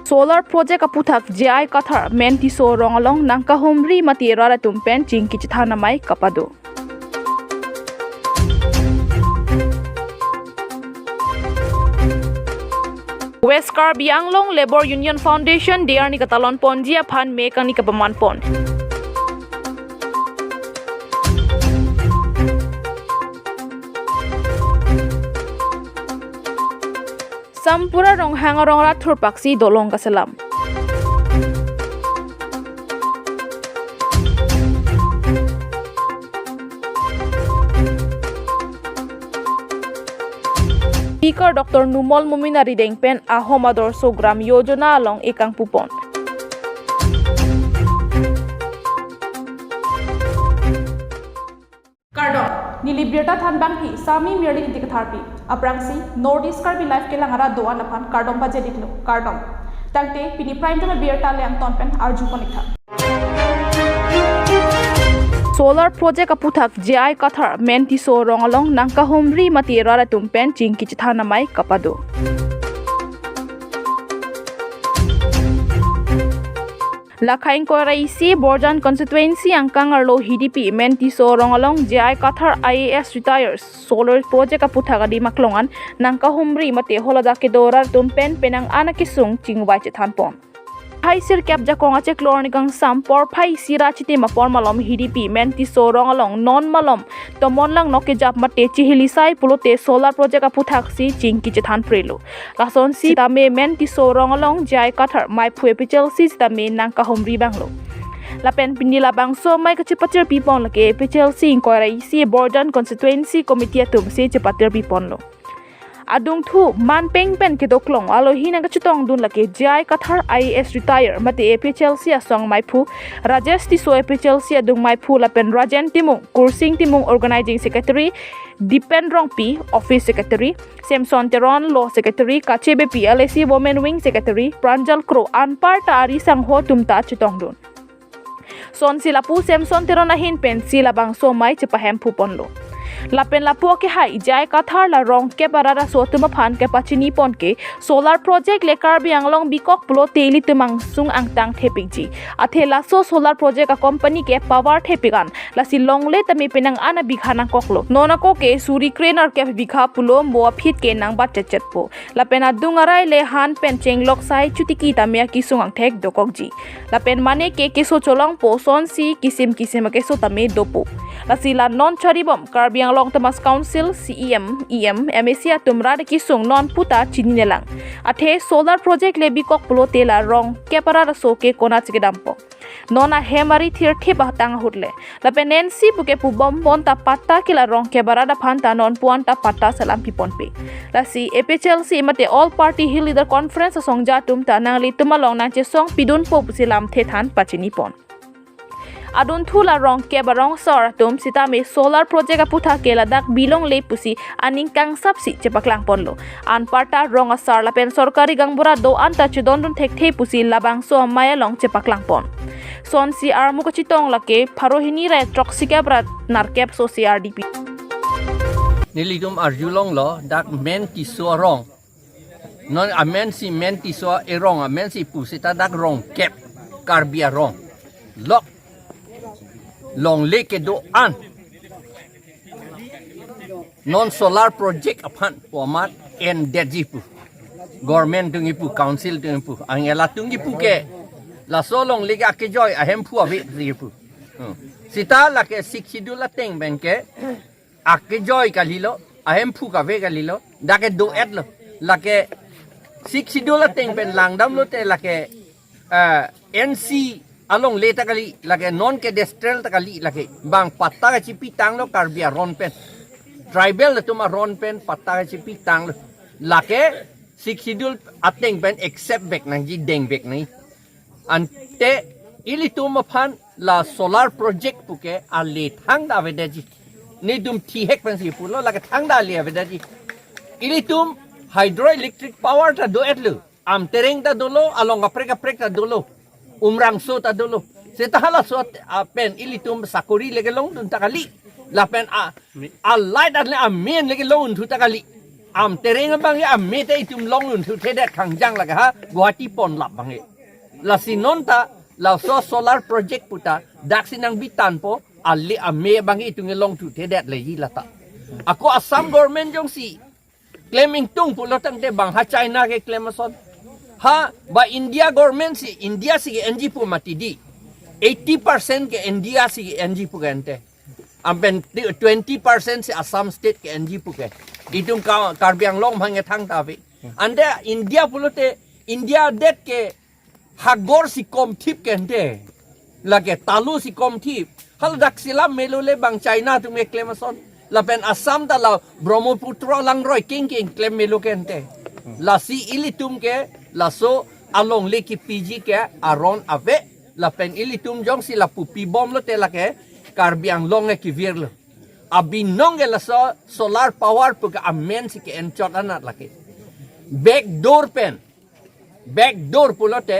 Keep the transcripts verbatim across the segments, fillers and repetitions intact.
Solar project aputhak J I Kathar, Men Tisso arong along nangkahumri mate rat atum pen chingki chethan amei kapado. West Karbi Anglong Labour Union Foundation D R ni katalon ponji aphan mek ani kapaman pon. Sampura Ronghang arong rat thurpaksi dolong kaselam. Speaker Doctor Numal Momin arideng pen Ahom Adorsho Gram Yojana along ekang pupon. Kardom, neli birta thanbangpi Sami Mirli Ingti Katharpi. Aphrangsi North East Karbi Live kelang arat do-an aphan kardom pajir-iklo, kardom. Tangte pini prime time abirta le-angton pen arjupon-iktha. Solar project aputhak J I Kathar, Men Tisso arong along nangkahumri mate rat atum pen chingki chethan amei kapado. Lakhai ingkoi ra isi Borjan constituency angkang arlo H D P Men Tisso arong along J I Kathar I A S retires solar project aputhak adim aklong an nangkahumri mate haladak kedo rat atum pen penang an akesung chingvai chethan pon. Phai sirkep jakong achiklo arni kangsam porphai isi ra chitim apor malom H D P Men Tisso arong along non malom tomon lang nok kejap mate chihili sai pulote solar project aputhaksi chingki chethan prelo. Lasonsi sitame Men Tisso arong along J I Kathar maiphu A P H L C sitame nangkahumri banglo. Lapen pini labangso amei kachepatirpipon lake A P H L C ingkoi ra isi Borjan constituency committee atumsi chepatirpiponlo. Adungthu manpeng pen kedoklong alohi nangkachetongdun lake J I Kathar I A S retire mate A P H L C asong maiphu, Rajesh Tisso A P H L C adung maiphu lapen Rajen Timung, Kursing Timung organizing secretary, Dipen Rongpi office secretary, Samson Teron law secretary, Kache Beypi L A C women wing secretary, Pranjal Kro anparta ari sangho atumta chetongdun. Sonsi lapu Samson Teron ahin pensi labangso amei chepahemphuponlo. Lapen lapu akehai J I Kathar la rongkep arat aso atum aphan kepachiniponke solar project le Karbi Anglong bikok pulote ilitum angsung angtang thepikji. Athe laso solar project a company ke power thepik an, lasi longle tame penang an abigha nangkoklo. Non ako ke suri kre nerkep bigha pulo mo aphi ke nangbat chetchetpo. Lapen adung arai le han pen chenglok sai chotiki tame akesung angthek dokokji. Lapen mane ke keso cholongpo sonsi kisim kisim akeso tame dopo. Lasi la non charibom Karbi Anglong Autonomous Council, C E M, E M, M A C atum rat kesung non puta chininelang. Athe solar project le bikok pulote la rongkep arat aso ke konat si kedampo. Non ahem ari thirthip atang ahut le. Lapen N C puke pubom bonta patta ke la rongkep arat aphanta non puanta patta selampiponpe. Lasi A P H L C mate All Party Hill Leader Conference asongja atumta nanglitum along nangchesongpidunpo pusi lamthe than pachinipon. Adunthu la rongkep arong asar atum sitame solar project aputhak ke ladak bilongle pusi aning kangsapsi chepaklangponlo. Anparta rong asar lapen sorkari gaonbura do-anta chedondun thekthe pusi labangso amei along chepaklangpon. Sonsi armu kachetong lake pharo hini ra throksi kep ra nerkep so C R D P. Nelitum arjulonglo dak Men Tisso arong. Non amen si Men Tisso arong amen si pu seta dak rongkep Karbi arong. Lok longle kedo-an. Non solar project aphan pu amat endetji pu. Government atum kipu, council atum kipu, angela atum kipu ke. Laso longle ke akejoi ahemphu ave kipu. Hmm. Seta lake Sixth Schedule ateng pen ke akejoi kalilo, ahemphu kave kalilo, dak ke do-etlo. Lake Sixth Schedule ateng pen langdamlote lake, eh, N C alongle ta kali, lake non cadastral ta kali, lake bang patta kachepitanglo Karbi aron pen. Tribal atum aron pen patta kachepitanglo. Lake Sixth Schedule ateng pen accept vek nangji, deng vek nangji. Ante ilitum aphan la solar project puke ale thangta avedetji. Netum thihek pensi pulo lake thangta ale avedetji. Ilitum hydroelectric power ta do-etlo. Amtereng ta dolo, along kaprek kaprek ta dolo. Umrangso ta dolo. Seta halaso at-, a pen ilitum sakori le kelongdun ta kali. Lapen a, a light atle a main le kelongdun ta kali. Amtereng abang ke ame ta itum longdun thuthedet khangjang lake ha Guwahati ponlap abang ke. Lasi non ta laso solar project puta daksi nang bitanpo, ale ame abang ke itum ke long thuthedet leji lata. Ako Assam government jongsi klem ingtung pulo tangte bang ha China keklem ason. Ha ba India government si, India si ke-enji pu mati di. Eighty percent ke India si ke-enji pu ke ante. Ampen ti-, twenty percent si Assam state ke-enji pu ke. Itum ka-, Karbi Anglong bang ke thangta ave. Ante India pulote India det ke hagor si komthip ke ante. Lake talu si komthip. Hal daksi lam melo le bang China atum keklem ason. Lapen Assam ta la Brahmaputra langroi kengkeng klem melo ke ante. Lasi ilitum ke laso alongle kepiji ke aron ave. Lapen ilitum jongsi lapu pibomlote lake Karbi Anglong ke kevirlo. Abinong ke laso solar power pu ke amen si ke-enchot anat lake. Backdoor pen. Backdoor pulote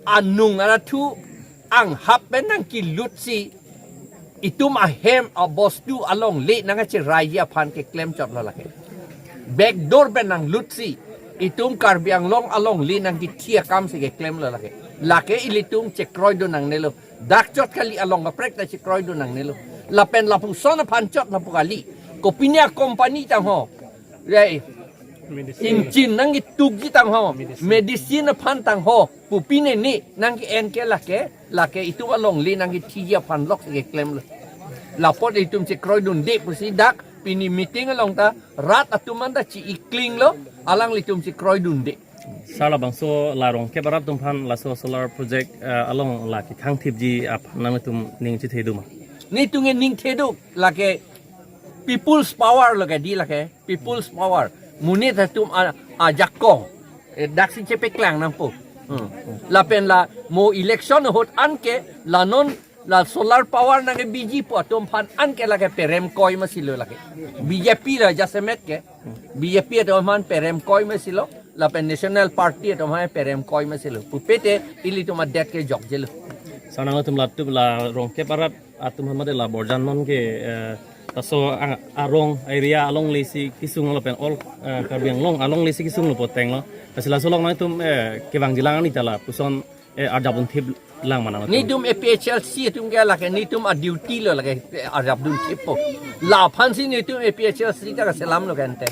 anung arathu anghap pen nangkelutsi itum ahem abostu alongle nangkacheraiji aphan keklemchotlo lake. Backdoor pen nanglutsi itum Karbi Anglong alongle nangkethi akam si keklemlo lake. Lake ilitum chekroidun nangnelo. Dak chot kali, along kaprek ta chekroidun nangnelo. Lapen lapuson aphan chot lapu kali. Kopine a-company tangho. Re. Medicine. Ingchin nangketukji tangho. Medicine. Medicine aphan tangho. Pu pine ni nangke-en ke lake, lake itum alongle nangkethiji aphan lok si keklemlo. Lapot itum chekroidunde pusi dak pini meeting along ta rat atum anta chi-iklinglo, alanglitum chekroidunde. Sar, labangso la Rongkep arat atum aphan laso solar project, eh, along la kethang thipji aphan nangtum ning chethedun ma? Netum ke ning thedun lake people's power lo ke di lake people's power. Monit atum a, ajakong. Eh, daksi chepeklang nangpo. Hmm. Lapen la mo election ahut anke la non la solar power nangkebiji pu atum aphan anke lake perem koi masi lo lake. B J P la jasemet ke. B J P atum aphan perem koi masi lo. Lapen National Party atum aphan perem koi masi lo. Pupete ilitum adet ke jokjelo. Sar, nangtum latum la Rongkep arat atum aphan mate la Borjan non ke, eh, laso a-, arong area alongle si kesung lapen all, eh, Karbi Anglong alongle si kesunglo pu atenglo. Lasi laso along nangtum, eh, kevangjilang ani ta lapuson, eh, arjapdun thiplang ma nangtum? Netum A P H L C atum ke lake netum a-duty lo lake, eh, arjapdun thippo. Laphansi netum A P H L C ta kaselamlo ke ante.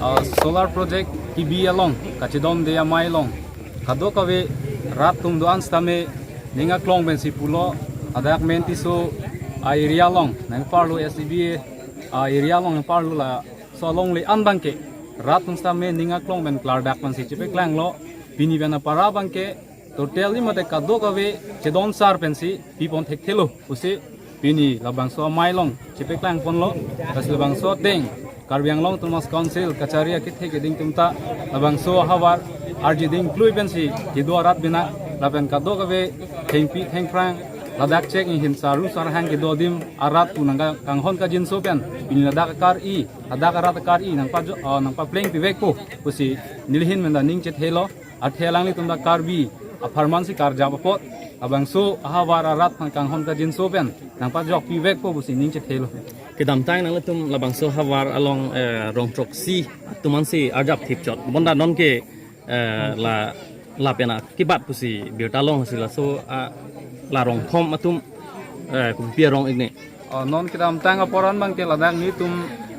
Ah, solar project kebi along, kachedonde amei along kadokave rat atum do-an sitame ning aklong pensi pulo, ladak Mentiso a-area along nangparlo, S D B A a-area along nangparlo, laso alongle an abangke rat atum sitame ning aklong pen klardak pensi chepeklanglo. Pini pen apara abangke totally mate kadokave chedon sar pensi pipon thekthelo pusi pini labangso amei along chepeklang ponlo. Lasi labangso ateng Karbi Anglong Autonomous Council kachari akethe keding atum ta labangso ahavar arjiding klui pensi kedo arat bina lapen kadokave thengpi thengphrang ladak chek inghin saru sarhang kedo adim arat pu nangkanghon kajinso pen pini ladak akar-i, ladak arat akar-i nangpajo, ah, nangpapleng pivekpo pusi nelihin pen ta ning chethelo. Athe alanglitum ta Karbi apharman si karjap apot labangso ahavar arat aphan kanghon kajinso pen nangpajokpivekpo pusi ning chethelo. Kedamtang nanglitum labangso havar along, eh, rong throksi atum ansi arjap thipchot. Bonta non ke, eh, la, lapen akebat pusi birta longsi laso, ah, la rongthom atum, eh, kopi arong ikni? Oh, non kedamtang apor an abangke ladak netum,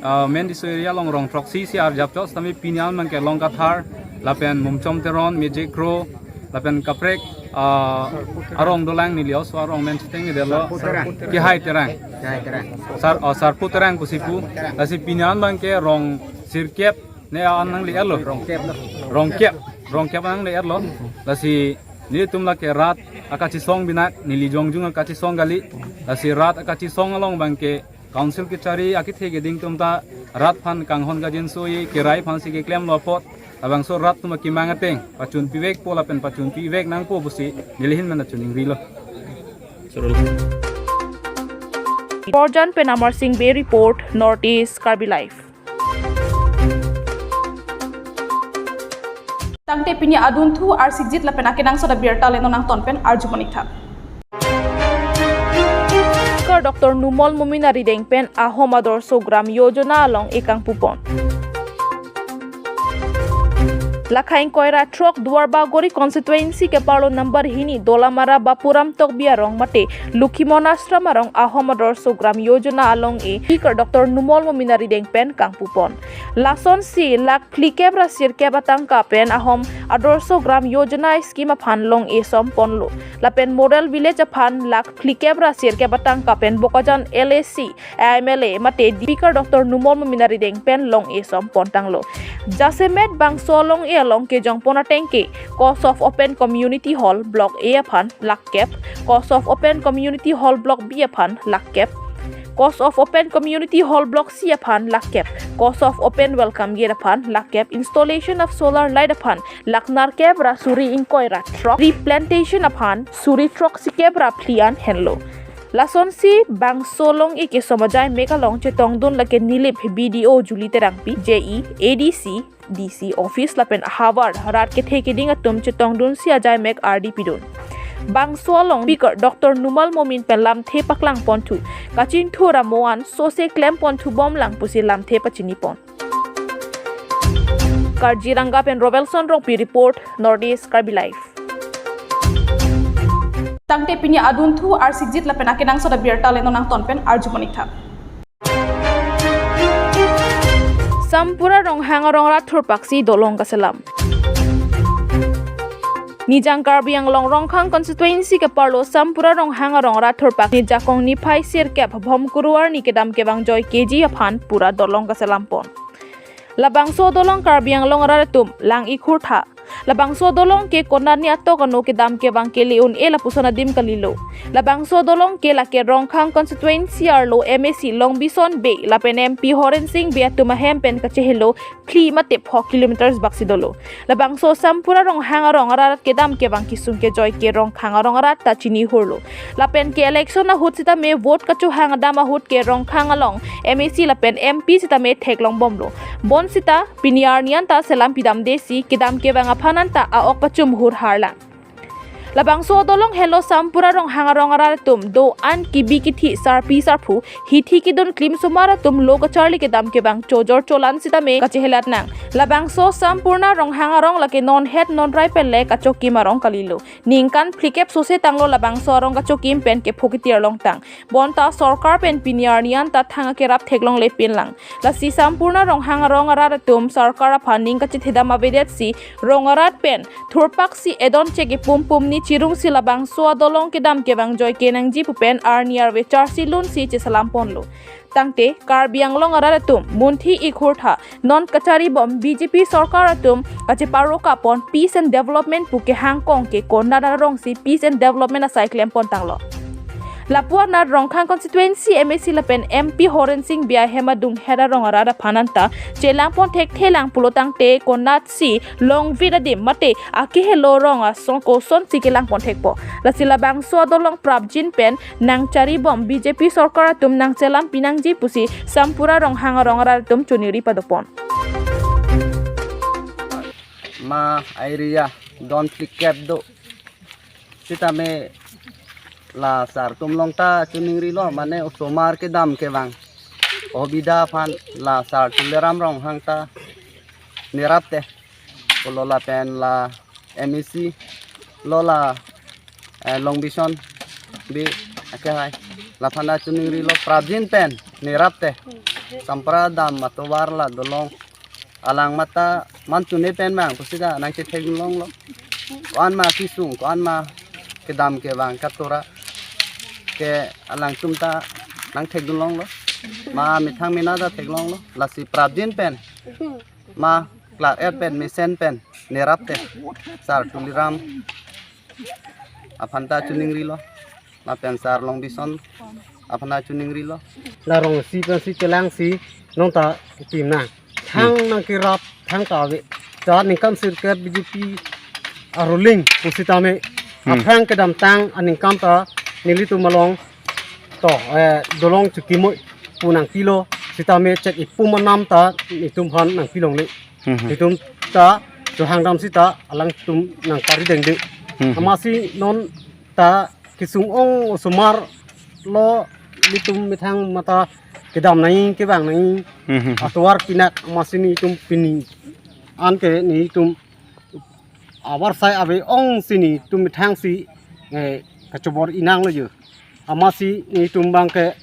ah, Mentiso area along rong throksi si arjapchot sitame pini an abangke Longkathar, lapen Mumchom Teron, Mejek Kro, lapen kaprek, ah, arong dolang, neli oso arong men chiteng ni delo. Sarpo Terang. Kehai Terang. Kehai Terang. Sar, oh, Sarpo Terang pusi pu. Lasi pini an abangke rong sirkep ne an nangle-etlo. Rongkep lo. Rongkep. Rongkep nangle-etlo. Lasi netum lake rat akachisong bina, neli jongjung akachisong kali. Lasi rat akachisong along abangke council kachari akethe keding atum ta rat aphan kanghon kajinso-i, kerai aphansi keklemlo apot labangso rat atum akemang ateng pachun pivekpo lapen pachun pivek nangpo pusi nelihin pen ta chiningrilo. Borjan pen Amar Singh Bey report, North East Karbi Live. Tangte pini adunthu arsikjit lapen akenangsot abirta le non nangton pen arjumonik tha. Kar Doctor Numal Momin arideng pen Ahom Adorsho Gram Yojana along ekangpupon. Lakha ingkoi ra throk Duarbagori constituency keparlo number hini Dolamara Bapuram Tokbi arong mate Lokhimon Ashram arong Ahom Adorsho Gram Yojana along-e Speaker Doctor Numal Momin arideng pen kangpupon. Lasonsi lakh phlikep ra sirkep atangka pen Ahom Adorsho Gram Yojana scheme aphan long-e somponlo. Lapen Model Village aphan lakh phlikep ra sirkep atangka pen Bokajan L A C, M L A mate Speaker Doctor Numal Momin arideng pen long-e sompontanglo. Jasemet bangso along-e along kejongpon atengke, cost of open community hall Block A aphan lakh kep, cost of open community hall Block B aphan lakh kep, cost of open community hall Block C aphan lakh kep, cost of open welcome gate aphan lakh kep, installation of solar light aphan lakh nerkep ra suri ingkoi ra throk, replantation aphan suri throksikep ra phli an henlo. Lasonsi bangso long-e kesom ajai mek along chetongdun lake Nilip B D O Julie Terangpi, J E, A D C, D C office lapen havar rat kethe keding atum chetongdunsi ajai mek ardi pidun. Bangso along Speaker Doctor Numal Momin pen lamthe paklangponthu, kachingthur amoan sose klemponthu bomlang pusi lamthe pachinipon. Karjiranga pen Robelson Rongpi report, North East Karbi Live. Tangte pini adunthu arsikjit lapen akenangsot abirta le non nangton pen arjuponik tha. Sampura Ronghang arong arat thurpaksi dolong kaselam. Nijang Karbi Anglong Rongkhang constituency keparlo Sampura Ronghang arong arat thurpak nijakong niphai sirkep Bhomkuru arni kedam kevang joike ji aphan pura dolong kaselampon. Labangso dolong Karbi Anglong arat atum lang-ikhur tha. Labangso dolong ke konatne atok ano kedam kevang kele un-e lapuson adim kalilo. Labangso dolong ke lake Rongkhang constituency arlo M A C Longbison Bey lapen M P Horen Sing Bey atum ahem pen kachehelo phli mate pho kilometers baksi dolo. Labangso Sampura Ronghang arong arat kedam kevang kesung kejoike Rongkhang arong arat ta chinihurlo. Lapen ke election ahut sitame vote kachohang adam ahut ke Rongkhang along M A C lapen M P sitame theklongbomlo. Bonsita pini arni anta selam pidamdesi kedam kevang aphan anta a-ok pachum hurharlang. Labangso adolong henlo Sampura Ronghang arong arat atum do-an kibi kithi sarpi sarphu hithi kidun klim osomar atum lo kacharli kedam kevang chojor cholan sitame kachehelat nang. Labangso Sampura Ronghang arong lake non het non rai pen le kachokim arong kalilo. Ningkan phlikep sose tanglo labangso arong kachokim pen kepho ketir longtang. Bonta sorkar pen pini arni anta thang akerap theklongle pinlang. Lasi Sampura Ronghang arong arat atum sorkar aphan ning kachethedam avedetsi rong arat pen thurpaksi edon chek-e pumpum ni chirungsi labangso adolong kedam kevang joike nangji pu pen arni arve charsi lunsi cheselamponlo. Tangte Karbi Anglong arat atum munthi ikhur tha, non kacharibom B J P sorkar atum kacheparokapon peace and development pu kehangkong ke konat arongsi peace and development asai klempontanglo. Lapu anat Rongkhang constituency M A C lapen M P Horen Sing Bey ahem adung het arong arat aphan anta chelangpon thekthelang pulo tangte konatsi longvit adim mate akehelo rong asong kosonsi kelangpon thekpo. Lasi labangso adolong prapjin pen nangcharibom B J P sorkar atum nangchelam pinangji pusi Sampura Ronghang arong arat atum choningri padopon. Ma area don phlikep do. Sitame la sar atum along ta choningrilo mane osomar kedam kevang obida aphan la sar Tuliram Ronghang ta nerap te. Pulo lapen la M A C lo la, eh, Longbison Bey akehai. Laphan ta choningrilo prapjin pen nerap te. Sampura dam atovar la dolong alang mata man chune pen mang pusita nangchethekdunlonglo. Ko-an ma kesung, ko-an ma kedam kevang katora ke alangtum ta nangthekdunlonglo. Ma methang mena ta theklonglo. Lasi prapjin pen ma klar-et pen mesen pen nerap te sar Tuliram aphan ta choningrilo. Lapen sar Longbison aphan ta choningrilo. La rong si pen si chelangsi nonta tim nang. Thang nangkerap thang ta ave. Ta ningkan sirkep B J P aruling pusitame. Hmm. Aphrang kedamtang aningkan ta nelitum along to, eh, dolong chokimoi pu nangpilo sitame chek-e pum anam ta nelitum aphan nangpilongle. Hmm. Nelitum ta chohangdam sita alangtum nangpari dengde. Hmm. Amatsi non ta kesung-ong osomar lo nelitum methang mata kedam nangji kevang nangji. Hmm. Atovar pinak amatsi nelitum pini an ke nelitum Avarsai ave ong si nelitum methang si, eh, kachobor-i nanglo jo. Amatsi nelitum abangke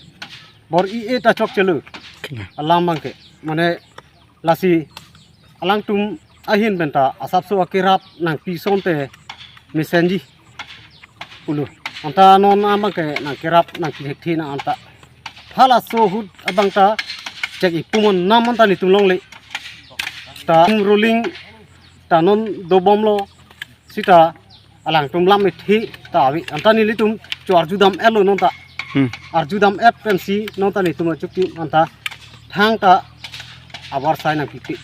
bor-i-e ta chokchelo. Kena. Alam abangke. Mane lasi alangtum ahin penta asapso akerap nangpi asonte mesenji pulo. Anta non abangke nangkerap nangpi thekthe nang anta. Halaso ahut abang ta chek-i pu mon nam anta nelitum longle. Ta ruling ta non dobomlo seta alangtum lam-e the ta ave. Anta nelitum cho arjudam-etlo non ta. Hmm. Arjudam-et pensi non ta nelitum achukti anta thangta avarsai nangpipe.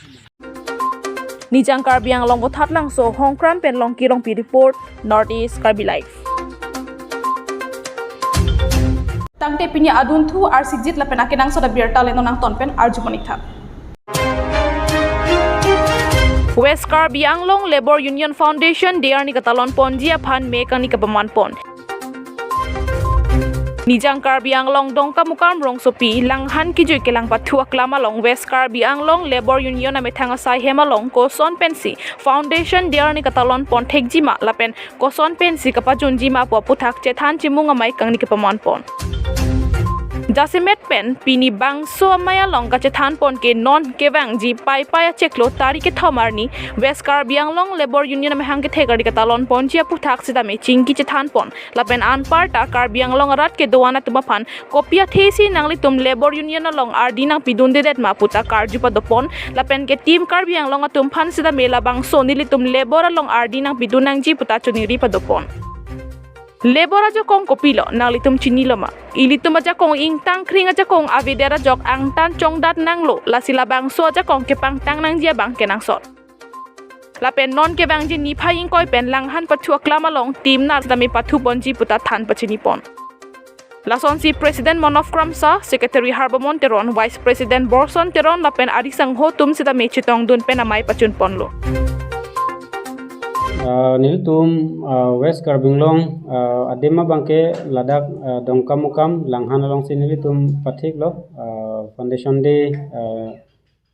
Nijang Karbi Anglong Vothatlangso, Hongkram pen Longki Rongpi report, North East Karbi Live. Tangte pini adunthu arsikjit lapen akenangsot abirta le non nangton pen arju monik tha. West Karbi Anglong Labour Union Foundation Day arni katalon ponji aphan me kangni kapaman pon. Nijang Karbi Anglong Dongkamukam rongsopi Langhan kijui kelang pathu aklam along West Karbi Anglong Labour Union amethang asai hem along koson pensi Foundation Day arni katalon pon thekji ma lapen koson pensi kapajunji ma pu aphuthak chethan chimung amei kangni kapaman pon. Jasemet pen pini bangso amei along kachethan pon ke non kevangji Paipai achiklo tarik kethom arni West Karbi Anglong Labour Union amehang kethek arni katalon ponji aphuthak sitame chingki chethan pon. Lapen anparta Karbi Anglong arat kedo-an atum aphan kopi athesi nanglitum Labour Union along ardi nangpidundedet ma puta karju padopon. Lapen ke Team Karbi Anglong atum aphan sitame labangso nelitum Labour along ardi nangpidun nangji puta choningri padopon. Labour ajakong kopilo nanglitum chinilo ma? Ilitum ajakong ingtang kring ajakong avedet ajok angtan chongdat nanglo, lasi labangso ajakong kepangtang nangji abang kenangsot. Lapen non kevangji niphai ingkoi pen Langhan pathu aklam along Team nar sitame pathu ponji puta than pachini pon. Lasonsi President Monov Kramsa, Secretary Harbamon Teron, Vice President Borson Teron lapen ari sangho atum sitame chetongdun pen amei pachun ponlo. Ah, nelitum, ah, West Karbi Anglong, ah, adim abangke ladak, ah, Dongkamukam Langhan alongsi nelitum pathiklo, ah, Foundation Day, ah,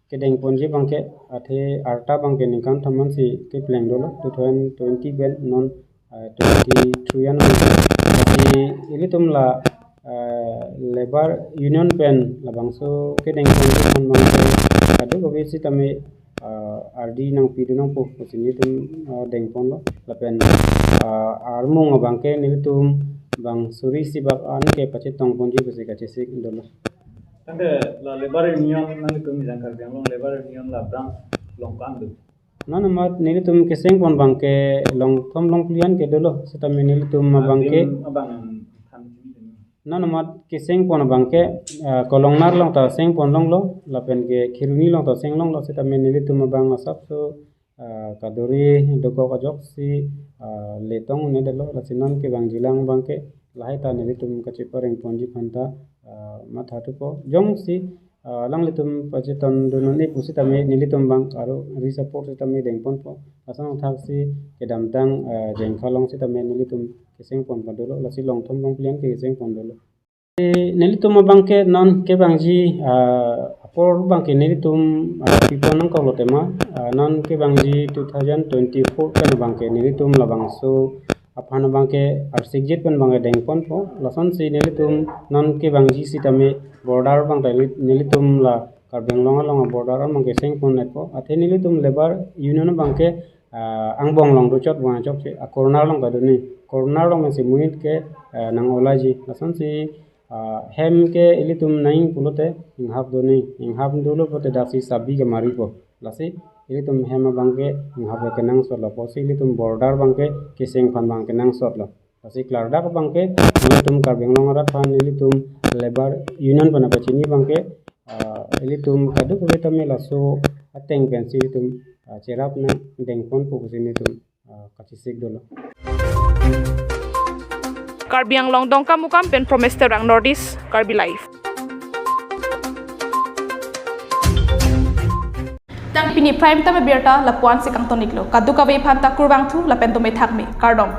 kedeng ponji abangke athe arta abangke ningkan thom ansi kepleng dolo, two thousand twenty pen non, ah, twenty-three an. Lasi ilitum la, ah, Labour Union pen labangso kedeng ponji aphan abangke kadokave sitame, ah, ardi nangpidun nangpo pusi nelitum, ah, deng ponlo. Lapen, ah, armung abangke nelitum bang suri isi bak an kepachetong ponji pusi kachesik dolo. Tangte la Labour Union nanglitum Nijang Karbi Anglong Labour Union la branch long ko-an do? Non amat nelitum keseng pon abangke long thom long phli an ke dolo, sitame nelitum abangke. Adim abang than chini. Non amat keseng pon abangke, ah, Kolongnar along ta seng pon longlo, lapen ke Kheroni along ta seng longlo, sitame nelitum abang asapso, ah, kaduri dokok ajoksi, ah, letong un-edetlo, lasi non kevangjilang abangke lahai ta nelitum kachepareng ponji aphan ta, ah, matha thupo. Jongsi, ah, alanglitum pachetongdun un-e pusitame nelitum abang aro ri support sitame deng ponpo. Lason athaksi kedamtang, ah, Jengkha along sitame nelitum keseng pon padolo, lasi long thom long phli an keseng pon dolo. Eh, nelitum abangke non kevangji, ah, apor abangke nelitum, ah, pipon nangkoklo tema, ah, non kevangji two thousand twenty-four pen abangke nelitum labangso aphan abangke arsikjit pen abangke deng ponpo. Lasonsi nelitum non kevangji sitame border abangke neli-, nelitum la Karbi Anglong along border abangke seng pon-etpo. Athe nelitum Labour Union abangke, ah, angbong along dochot abang chokche, ah, corner along kadun-e. Corner along si monit ke, ah, nang-olaji. Lasonsi, ah, hem ke ilitum nang pulote inghap dun-e. Inghap dolo pulote daksi sabi kemaripo. Lasi ilitum hem abangke inghap kenangsotlo. Pusi ilitum border abangke keseng aphan abang kenangsotlo. Lasi klardak abangke nelitum Karbi Anglong arat aphan nelitum Labour Union pen pachini abangke, ah, ilitum kadokave tame laso ateng pensi ilitum, ah, cherap nangdeng ponpo pusi nelitum, ah, kachesik dolo. Karbi Anglong Dongkamukam pen Promes Terang, North East Karbi Live. Tang pini prime time abirta lapu-an si kangton-iklo. Kadokave aphan ta kurvangthu lapen dome thakme. Kardom.